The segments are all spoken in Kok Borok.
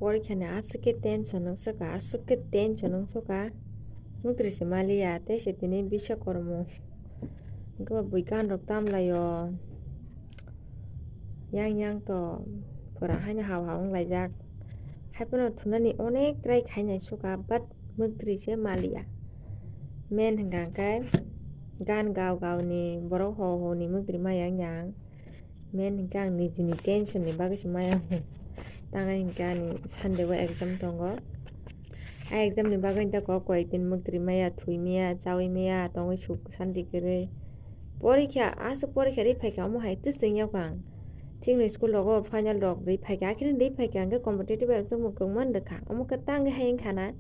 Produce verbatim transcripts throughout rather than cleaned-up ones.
Porikha ni aswk khe tension wng swkha, aswk khe tension wng swkha. Mukri se maliya, tei se tini bisa kormo. Hwnkhe bo bui gan rok tam laio. Yang yang to pura haino hao hao wng laijak. Haiphano thunani onek try khainai swkha, but mukri se maliya. Men hwnkha khe gan gao gao ni borok ho ho ni mukri maya wng yang. Men hwnkhe ang nijini tension ni bagwi se maya wng. Tang ai hwnkhe ani Sunday o exam tongo. A exam ni bagwi ta kok koi din mukri maya, thui maya, chawi maya, tongwi suk santi kwrwi. Porikha, aswk porikha ri phaikha, omo hai twisting yokha ang. Thikni school rogo final rok ri phaikha, akhirni ri phaikha, hwnkhe competitive exam bo kwngma wng rwkha. Omo kwtang khe hai wngkha na.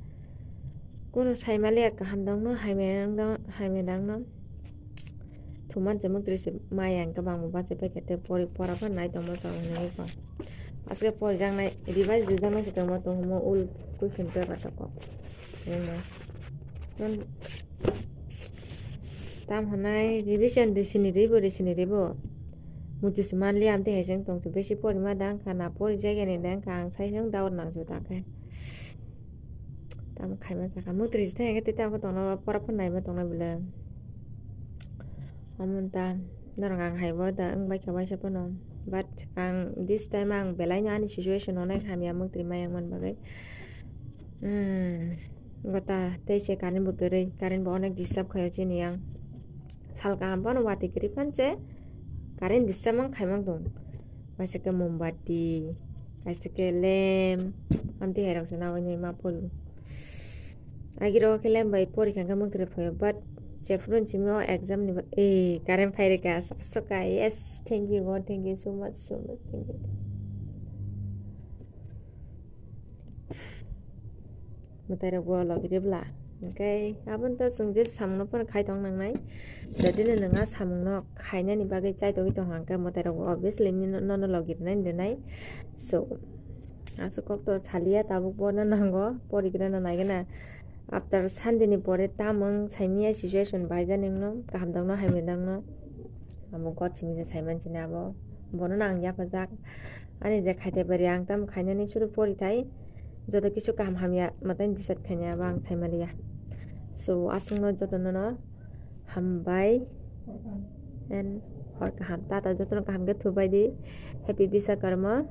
Kuno saimaliya kaham dongno, hamya dong, hamya dangno. Thuman se mukri se maya hwnkhe bangbo bachai paikha tei pori pora phano nai tongma chwng hinwi kok. Aswk porijaknai, revise rijaknai se tongma tongmo ul question paper to kok. Tam hwnai revision risini ribo, risini ribo. Muitu se manliya amtwi hai se wng tongsu, besi porima da wngkha na, porijakya ni da wngkha, ang sai se wng doubt nangsu ta khe. Tamo khaima sakha, mukri se thangya khe tei tamo tongna pora phano naima tongna bwle. Omo ta norok ang hai bo da wng baikha waisa phano. But ang this time ang belai no ani situation no nai hamya mukri maya wng man bagwi. Hmm, gota tei se current bo kwrwi, current bo onek disturb khaio chini yang. Sal kaham phano watwi kwrwi phan se current disturb mang khaimang tong. Waisa khe mombati, waisa khe lamp, amtwi hai rok se nawi nai ma phuru. Agiro khe lamp bai porikha khe mukri phaio, but jephuru simi o exam ni ba-, eh, current phai rwkha, aswk kha, yes, thank you God, thank you so much, so much, thank you. Mwtai rok bo logi ri bwla. Hwnkhe aboni to chwng je samung no phano khai tong nangnai. Jodi no nwng a samung no khainani bagwi chai tongwi tong hwnkhe mwtai rok bo obviously nini no, nono logi rinai rinai. So, aswk kok to saliya, tabuk bo no nango, porigra no naigena. After Sunday ni pore tamung saimanya situation bai jani wngno, kaham dangno, hamya dangno. Abo God simi je saiman sini abo. Bono no ang yaphajak. Ani je khaite bari ang tam khainani suru pori thai. Joto kisu kaham hamya mwtai decide khainai abo ang saimaliya. So, aswkno jotono no hambai and hor kaham. Tata jotono kaham khe thubai di. Happy Biswakarma.